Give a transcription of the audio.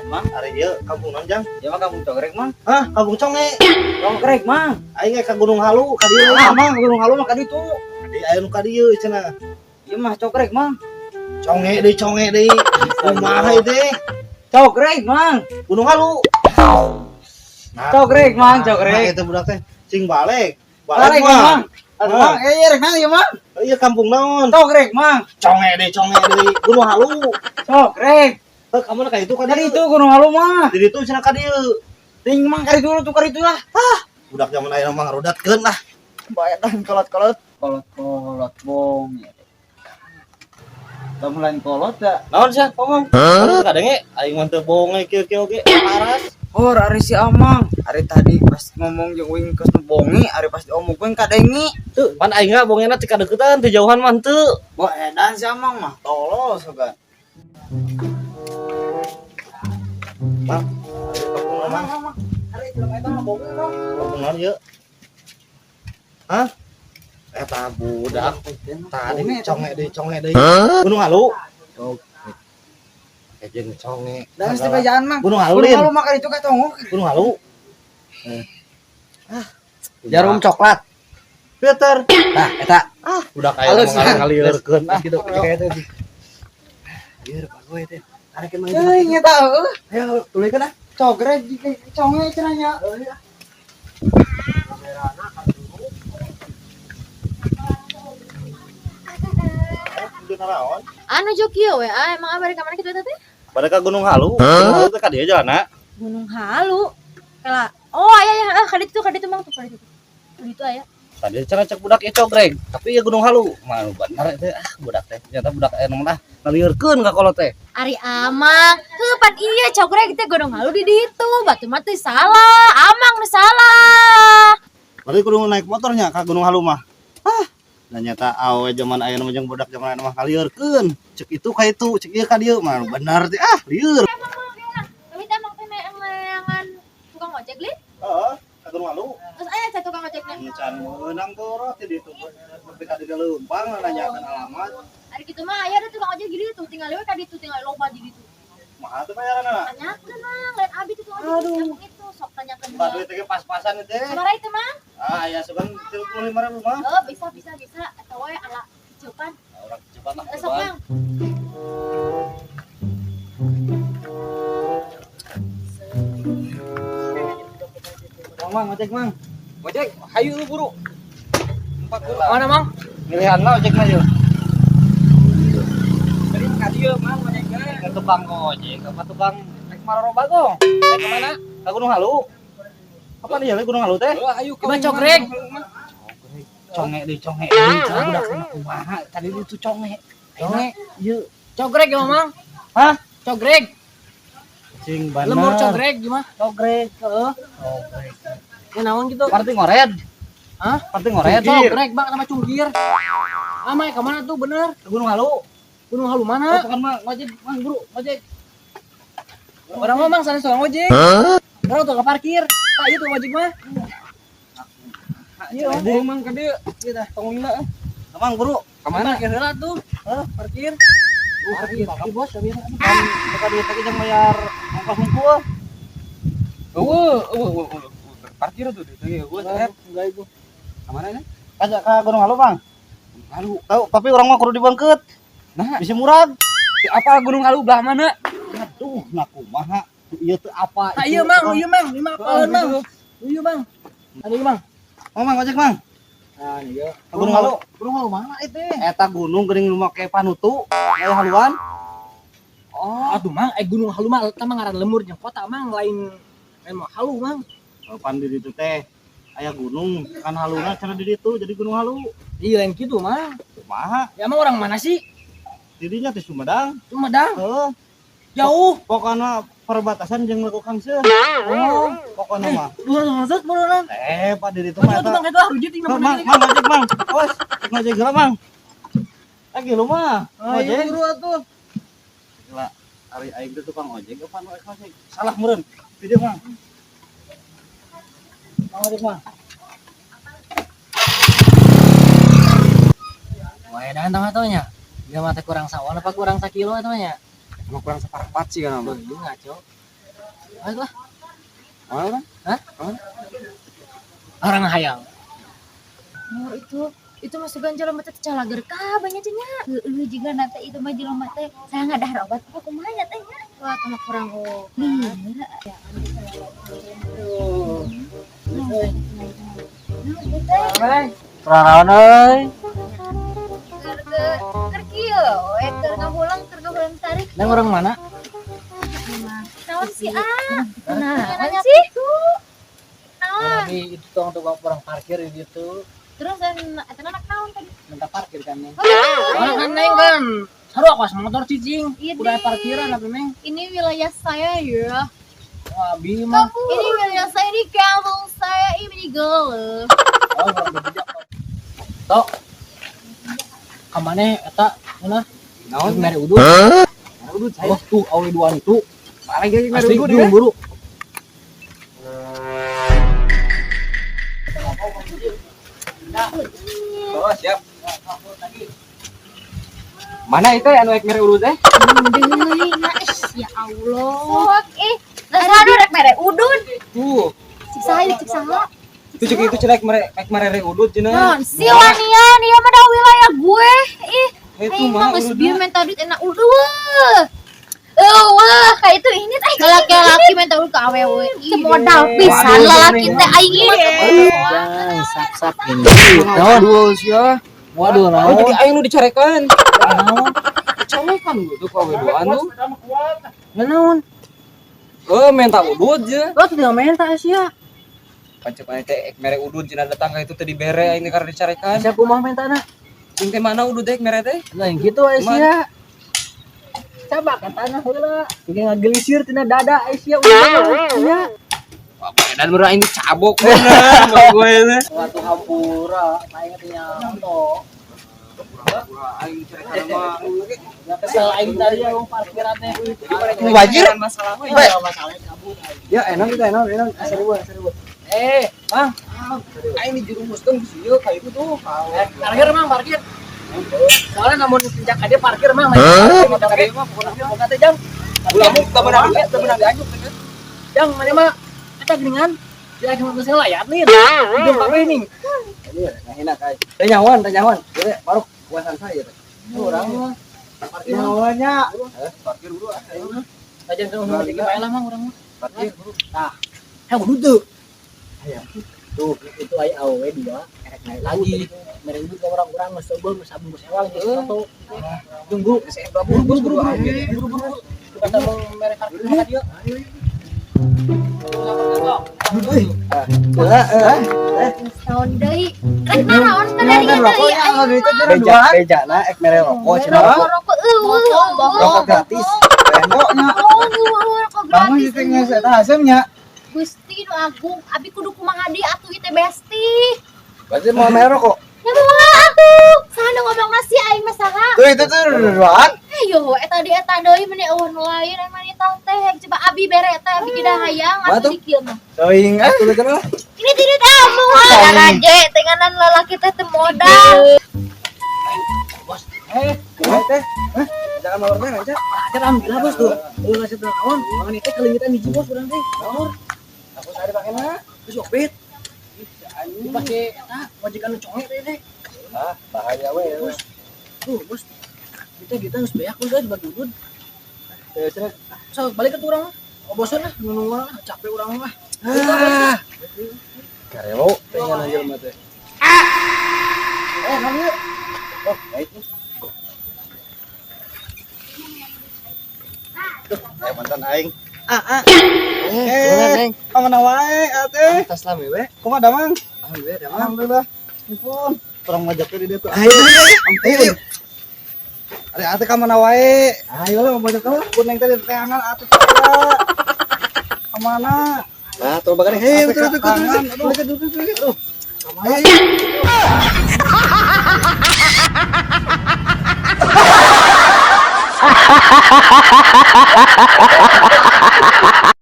Mang. Ari ieu kampung naon, Jang? Ya mah kampung Cogrek, Mang. Hah, kampung Conge. Cogrek, Mang. Aing ka Gunung Halu ka dieu. Ah, Mang, Gunung Halu mah ka ditu. Di aya nu ka dieu cenah. Ieu mah Cogrek, Mang. Conge deui, conge deui. Kumaha ieu teh? Cogrek, Mang. Gunung Halu. Nah, Cogrek, Mang, nah, cogrek. itu budak teh cing balik. Balik, Mang. Aduh, Mang. Mang, eh rek naon ieu, Mang? Iya kampung naon? Cogrek, Mang. Conge deui, conge deui. Gunung Halu. Cogrek. Heh, kamu ka itu ka Ka dieu. ditu Gunung Halu mah. Di ditu cenah ka dieu. Ting Mang ka ditu tuh ka ditu lah. Budak zaman ayeuna mah ngarudatkeun lah. Bayadan kolot-kolot. Kolot-kolot bong. Lamun lain kolot ya. Naon sia ngomong? Huh? Kadenge aing mah teu bonge kieu-kieu oge paras. Oh, ari si Amang. Ari tadi pas ngomong jeung uing geus nu bongi, ari pas diomongkeun kadengi. Tuh, pan aing mah bongena teu kadeukeutan, teu jauhan mah henteu. Wah, edan si Amang mah tolol sogan. Mang, kampung naon, Mang? Ari jelema eta mah bongi, Mang. Kampung naon ieu? Hah? Eta budak tadi conge deui, conge deui. Gunung Halu. Cogrek. Jeung conge. Dan mesti bejaan, Mang. Gunung Halu, Gunung Lin. Halu mah ka ditu ka tongok. Gunung Halu. Ah. Jarum coklat. Peter. Nah, eta. Ah, budak aya Halus. ngalieurkeun ah. Gitu, kayak itu. Biar bagus teh. Tarekin mah. Euy, nya tah heuh. Ayo tuluykeun ah. Cogrek conge cenah nya. Naon? Anu jokieu we, ah, emang abadi ka mana kitu eta teh? Pada ka Gunung Halu. Gunung Halu teh ka dieu jalanna. Gunung Halu. Kala. Oh, aya ya, ah, ka ditu Mang tuh ka ditu. Ka ditu aya. Tadi cenah cek budak ieu cogrek, tapi ieu Gunung Halu. Mah bener teh ah budak teh. Ternyata budak aya nu mah ngalieurkeun ka kolot teh. Ari Amang, heuh pan iya cogrek teh Gunung Halu di ditu, batu mah teu salah. Amang nu salah. Berarti kudu naik motornya ka Gunung Halu mah. Ah, dan nyata awe zaman ayeuna mah jeung budak zaman ayeuna mah ngalieurkeun. Cek itu ka itu, cek ieu ka dieu mah bener teh ah lieur. Emang mah kela. Tapi teh emang teh neangan tukang ojek li. Heeh, ka Gunung Halu. Terus aya cah tukang ojeknya. Can meunang tuh roti di ditu. Nepi ka dieu leumpang nanyakeun alamat. Ari kitu mah aya ada tukang ojek di ditu, tinggal we ka ditu, tinggal loba di ditu. Mahal tuh bayaranna. Tanyakeun Mang, lain abi tuh tukang ojek di kampung itu, sok tanyakeun. Buka duit teh pas-pasan itu. Sabaraha itu Mang? Ah, aya sugan 35.000 mah. Oh, bisa bisa bisa. Atau we ala cepan. Orang cepat lah. Sok Mang. Mang, Mang, ojek, Mang. Ojek, hayu lu buru. Empat buru. Mana, Mang? Milihan lah ojek mah yeuh. Tadi ka dieu, Mang, ojeknya. Ke tukang ojek apa tukang Rek Maroro Bagong. Rek ke mana? ka Gunung Halu. Apa nih ya Gunung Halu teh? Heuh, hayu ka Cogrek. Conge deui, conge deui. Cenah budak teh mah kumaha? Tadi itu conge. Conge. Ieu. Cogrek ya, Mang? Hah? Cogrek. Cing bener. Lemur cogrek gimana? Cogrek. Heeh. Cogrek. Ya naon gitu? Parti ngored. Hah? Parti ngored. Cogrek, Bang, sama cungkir. Ah, Mai, ke mana tuh bener? Ke Gunung Halu. Gunung Halu Oh, mana? bukan mah ngojek, Mang buru, ngojek. Orang mah Mang sana soal ngojek. Orang tuh ke parkir. Pak, itu ngojek mah. Iya, buru Mang ke dieu. Ieu tah, tongong lah. Mang buru. Ke mana? Parkir heula tuh. Hah, parkir. Parkir, parkir bos, tapi Bukan duit lagi jangan bayar ongkos hungkul. Eueuh, eueuh, eueuh. Parkir tuh duit gua saya. Enggak itu. Ke mana nih? Kajak ke Gunung Halu, Bang. Halu. Tahu, tapi orang mah kudu dibangkeut. Nah, Bisa murah. apa Gunung Halu belah mana? Aduh, nah kumaha? Ieu teu apa? Nah, iya Mang, iya Mang, lima apalan Mang. Iya Mang. Anu iya Mang. Oh, Mang ojek, Mang. Nah, iya. Ke Gunung Halu. Gunung Halu mana itu? Eta gunung geuning nu make panutu, aya haluan. Oh, aduh Mang, Gunung Halu mah eta mah ngaran lemur jeung kota Mang, lain lain mah Halu Mang. Oh, pan di ditu teh aya gunung, kan haluna cenah di ditu jadi Gunung Halu. Iya lain kitu Mang. Kumaha? Ya emang orang mana sih? Dirinya teh Sumedang. Sumedang. Heuh, Jauh. pokona perbatasan jeung Legok Hangseur. Oh, Pokona mah. dua maksud beneran. Pak di ditu mah Aduh, eta. Bang, itu harus jadi Mang, Mang, Mang, ojek, Mang. Awas, ngojek heula, Mang. Lagi lu mah. Ayo Ngojek. buru atuh. Gila, ari aing teh tukang ojek apa nu ojek? Salah meureun. Di dieu, Mang. Mang ojek, Mang. Wah, edan tah mah nya. Dia mah teh kurang sawan apa kurang sakilo atuh nya? Emang kurang seperempat sih kan, Mang. Iya ngaco. Ayo lah. Orang? Hah? Orang hayang. Oh, itu masukan jelema teh calager kabeh nya nya. Heueuh jiga na teh itu mah jelema teh saya ngadahar obat apa kumaha nya teh nya. Wah, teu mah kurang obat. Iya. Kurang euy. Keur keur kieu we keur ngahulang keur ngahulang tarik. Neng orang mana? Naon sih ah? Naon Nanya sih? Naon? Tapi itu tong tukang orang parkir gitu. Terus dan eta anak naon tadi? Minta parkir kan neng. Oh, Orang kan neng kan. Saru aku motor cicing. Iya, Udah deh. parkiran apa neng? Ini wilayah saya ya. Wah, abi mah. Ini wilayah saya, ini kampung saya, ini galuh. Oh, orang berbeda. Tok. Kamane eta mana? Naon? Mere udud. Mere udud saya. Oh, tuh awe duaan itu. Paling jadi mere Asli udud buru ya. buru. Oh, siap. Mana itu anu ek mere udud teh? Deui nya ya Allah. Sok eh, lah sadu rek mere udud. Tuh. Cik saha ieu, cik saha? Itu cek itu cenah ek mere udud cenah. Naon si wanian ieu mah da wilayah gue. Ih, Itu Aing mah mah geus ududna. bieu minta duit enak udud. Eueuh, kayak itu ini teh laki-laki minta udud ke awewe. Teu modal pisan lalaki teh aing mah. Jang, sak-sak ini. Waduh, sia. Waduh, Oh, naon? jadi aing nu dicarekan. Naon? Dicarekan gitu ku awe duaan tuh. Naon? Eh, minta udud je. Lo tidak minta sia. Pancet maneh teh ek mere udud cenah datang ka itu teh dibere aing teh karena dicarekan. Sia kumaha mintana? Jeung teh mana udud teh ek mere teh? Nah, gitu sia. Coba ke tanah heula. Ge ngagelisir tina dada sia udah. Sia. Wah, dan meureun aing dicabok bener gue teh. Waktu hampura, aing teh nyato. Aing dicarekan mah. Ya kesel aing tadi yang parkiran teh. Mubajir? Masalah mah ya masalahnya cabut aing. Ya enak kita enak enak seribu seribu. Eh, Bang, Aing dijerumuskeun ku sieu ka itu tuh. Parkir Mang, parkir. Soalnya namun puncak aja parkir Mang. Motor ge mah pokoknya mau kata jam. Ulah muk teu meunang teu meunang dianjuk teh. Jang mana mah eta geuningan. Dia cuma geus layat nih. Hidup kabeh nih. Nah, enak ai. Teh nyawan, teh nyawan. Ieu baru puasan saya teh. Urang mah parkir Nyawannya. Parkir dulu ah. aja kan udah jadi bae lah Mang urang mah. Parkir buru. Tah. Heh kudu teu. Aya. Tuh, itu ai awewe dua erek naik lagi. Mere udud ka urang-urang geus eueuh geus sabung geus ewang geus foto. Tunggu, Buru buru buru buru buru buru. Kita mau mere parkir ka dieu. Naon deui? Rek naon teh dari ieu deui aing mah. Beja, beja na ek mere rokok cenah. Rokok rokok eueuh Rokok gratis. Rokoknya. Oh, rokok Bangun gratis. sih geus eta hasemnya. Gusti nu agung, abi kudu kumaha deui atuh ieu teh besti. Berarti mau mere rokok. Ya kumaha atuh? Saha nu ngomong nasi aing mah saha? Tuh itu tuh duaan. Ayo, eta deui eta deui meni eueuh nu lain aing mah nitah teh coba abi bere teh abi kidah hayang atuh di kieu mah. Teuing ah tuh cenah. Ini tidak kamu ah, raja tenganan lalaki teh teu modal. Bos, eh, Kumaha teh? Hah? Jangan mawar teh aja. ajar alhamdulillah bos tuh. Lu ngasih tau naon? Mangan teh kelingitan hiji bos urang teh. Naon? Aku sehari pakena. Terus opet. Dipake eta majikan nu conge teh teh. Ah, bahaya we. Bos. Tuh, bos. Kita kita geus beak bos dibagi udud. Teh cenah. So, balik ke urang. Oh, bosan lah, nunggu urang lah, capek urang mah. Ah. Karelo pengen aja mah teh. Eh, kamu yuk. Oh, baik nih. Tuh, mantan aing. Ah, ah. Eh, kamana wae atuh? Tas lami we. Kumaha damang? Alhamdulillah damang. Alhamdulillah. Ampun, kurang ngajaknya di dieu tuh. Ayo, ayo, ayo. Ari atuh kamana wae? Ayo lah mau kamu. Kuning teh diteangan atuh saya. Kamana? Nah, tolong bakar. Hei, betul betul betul. Betul betul betul. Aduh. Kamana?